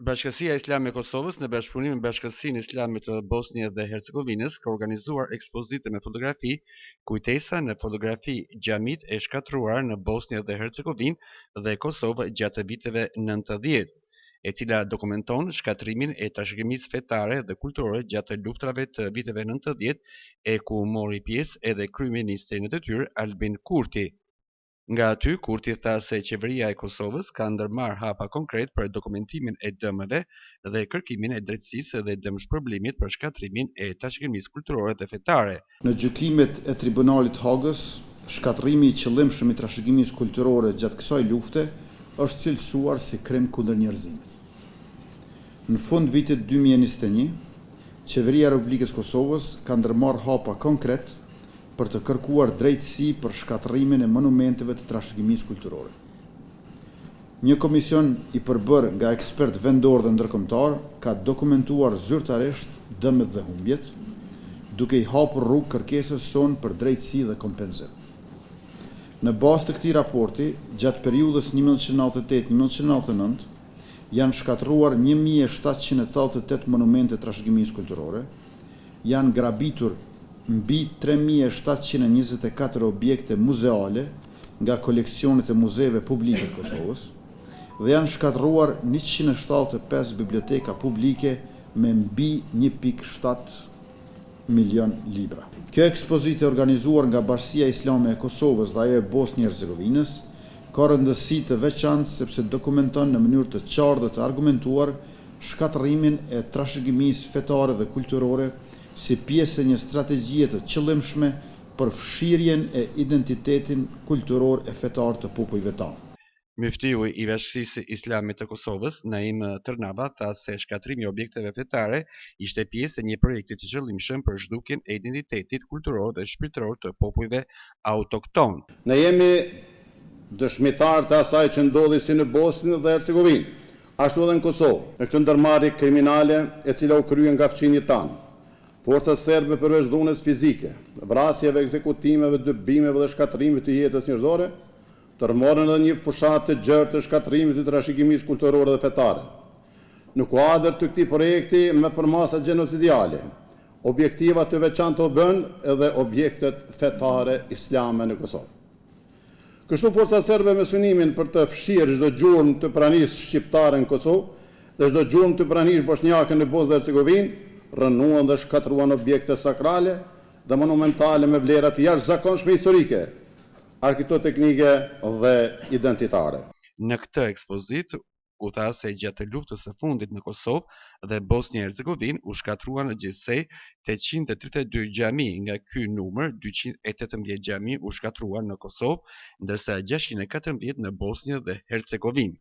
Bashkësia Islame e Kosovës në bashkëpunim me Bashkësinë Islame të Bosnjë dhe Hercegovinës ka organizuar ekspozitë me fotografi Kujtesa në fotografi xhamitë e shkatërruara në Bosnjë dhe Hercegovinë dhe Kosovë gjatë viteve 90, e cila dokumenton shkatërrimin e trashëgimisë fetare dhe kulturore gjatë luftërave të viteve 90 e ku mori pjesë edhe kryeministri në detyrë Albin Kurti. Nga aty, Kurti tha se Qeveria e Kosovës ka ndërmarrë hapa konkretë për dokumentimin e dëmeve dhe kërkimin e drejtësisë dhe dëmshpërblimit për shkatërrimin e trashëgimisë kulturore dhe fetare. Në gjykimet e Tribunalit të Hagës, shkatërrimi i qëllimshëm i trashëgimisë kulturore gjatë kësaj lufte është cilësuar si krim kundër njerëzimit. Në fund vitit 2021, Qeveria e Republikës së Kosovës ka ndërmarrë hapa konkretë për të kërkuar drejtësi për shkatërrimin e monumenteve të trashëgimisë kulturore. Një komision i përbërë nga ekspertë vendorë dhe ndërkombëtarë ka dokumentuar zyrtarisht dëmet dhe humbjet, duke i hapur rrugë kërkesës sonë për drejtësi dhe kompenzim. Në bazë të këtij raporti, gjatë periudhës 1998-1999, janë shkatërruar 1788 monumente të trashëgimisë kulturore, janë grabitur mbi 3724 objekte muzeale nga koleksionet e muzeve publike të Kosovës dhe janë shkatërruar 175 biblioteka publike me mbi 1.7 milion libra. Kjo ekspozitë e organizuar nga Bashkësia Islame e Kosovës dhe ajo e Bosnjë Hercegovinës ka rëndësi të veçantë sepse dokumenton në mënyrë të qartë dhe të argumentuar shkatërrimin e trashëgimisë fetare dhe kulturore si pjesë e një strategjie të qëllimshme për fshirjen e identitetin kulturor e fetar të popujve tanë. Myftiu i Bashkësisë Islame të Kosovës, Naim Tërnava, tha se shkatërrimi i objekteve fetare ishte pjesë e një projekti të qëllimshëm për zhdukjen e identitetit kulturor dhe shpirtëror të popujve autoktonë. Ne jemi dëshmitarë të asaj që ndodhi si në Bosnjë dhe Hercegovinë, ashtu edhe në Kosovë. Në këtë ndërmarrje kriminale e cila u krye nga fqinjët tanë, forcat serbe përveç dhunës fizike, vrasjeve, ekzekutimeve, dëbimeve dhe shkatërrimit të jetës njerëzore, ndërmorën edhe një fushatë të gjerë të shkatërrimit të trashëgimisë kulturore dhe fetare. Në kuadër të këtij projekti me përmasa gjenocidiale, objektiva të veçanta u bënë edhe objektet fetare islame në Kosovë. Kështu forcat serbe me synimin për të fshirë çdo gjurmë të pranisë shqiptare në Kosovë dhe çdo gjurmë të pranisë boshnjake në Bosnjë dhe Hercegovinë, rrënuan dhe shkatërruan objekte sakrale dhe monumentale me vlera të jashtëzakonshme historike, arkitektonike dhe identitare. Në këtë ekspozitë u tha se gjatë luftës së fundit në Kosovë dhe Bosnjë e Hercegovinë u shkatërruan gjithsej 832 xhami, nga ky numër 218 xhami u shkatërruan në Kosovë, ndërsa 614 në Bosnjë dhe Hercegovinë.